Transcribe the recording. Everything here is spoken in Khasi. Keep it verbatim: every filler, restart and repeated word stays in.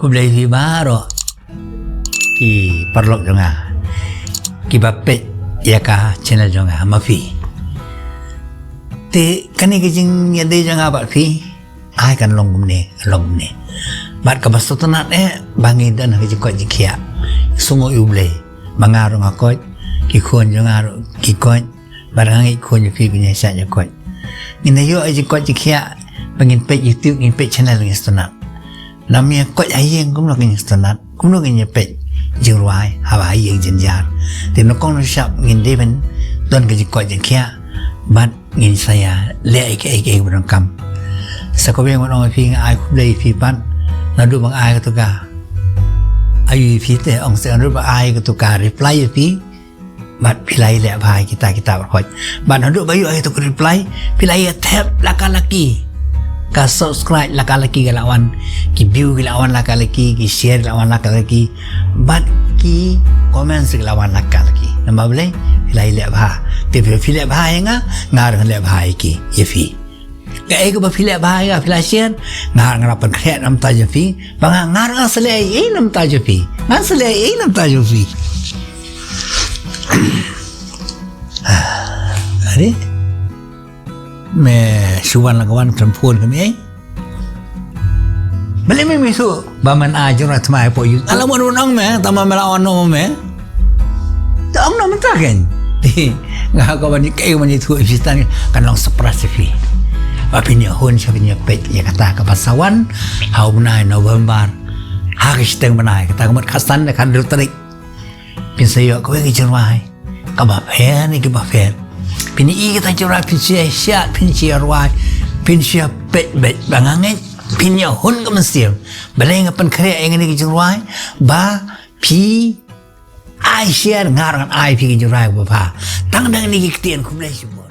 Khublei phi baroh ki paralok jong nga, kiba peit ïa ka channel jong nga, ma phi. Te kane ka jingïadei jong nga bad phi, ai kan long kumne, long kumne. Bad kaba sngewtynnat eh ba ngi don ha ka jingkoit jingkhiah. Sngew ïa U Blei ba nga ruh nga koit, ki khun jong nga ruh ki koit, bad nga ngeit khun jong phi kin ïa shah ïa koit. Ngin ïoh ïa jingkoit jingkhiah ba ngin peit YouTube, ngin peit channel, ngin sngewtynnat. Nam ïa koit ha ïing kumno ngin sngewtynnat, kumno ngin ïa peit jingrwai haba ha ïing jynjar. Te nyngkong nyngshap ngin dei ban don ka jingkoit jingkhiah bad ngin sa ïa leh ïa kiei kiei ba donkam. Sa kawei ngan ong ïa phi, nga ai khublei ïa phi pat naduh ba nga ai kato ka, ai ïa phi te, ong sa naduh ba ai kato ka reply ïa phi. Bad phi la ïa leh bha ïa kita kita baroh. Bad naduh ba ïoh ïa kato ka reply, phi la ïa thep la ka la ki, ka subscribe la ka la ki ka la wan, ki view ki la wan la ka la ki, ki share la wan la ka la ki, bad ki comments ki la wan la ka la ki. Namar balei? Phi la ïa leh bha. Te phi, phi leh bha ïa nga, nga ruh ngan leh bha ïa ki, ïa phi. Kaei kaba phi leh bha ïa nga, phi la share, nga ruh ngan la pynkhreh na bynta jong phi. Ba nga, nga ruh ngan sa leh ei ei na bynta jong phi. Ngan sa leh ei ei na bynta jong phi. Are? Me shu wan la ka wan telephone ka mei. Balei me, me shu ba men a jong ra tmai po yu. Ala mo nong me, tama me la wan no me. Ta ong no mynta kan. Nga ka ban ka ban tu fistan kan long surprise phi. Ba phin ïa hun sha phin ïa peit ïa kata kaba sa wan ha u bnai November. Ha ka shiteng bnai kata ka mut ka san da ka dul tarik. Phin sa ïoh kawei ka jingrwai kaba pher ne kaba pher. Phin ïoh kata jingrwai, phin sa ïa shah, phin sa ïa rwai, phin sa ïa peit beit ba nga ngeit phin ïa hun ka mynsiem. Balei nga pynkhreh ïa kane ka jingrwai? Ba phi ai share, nga ruh ngan ai phi ka jingrwai kaba bha. Tang da kine ki ktien, khublei shibun.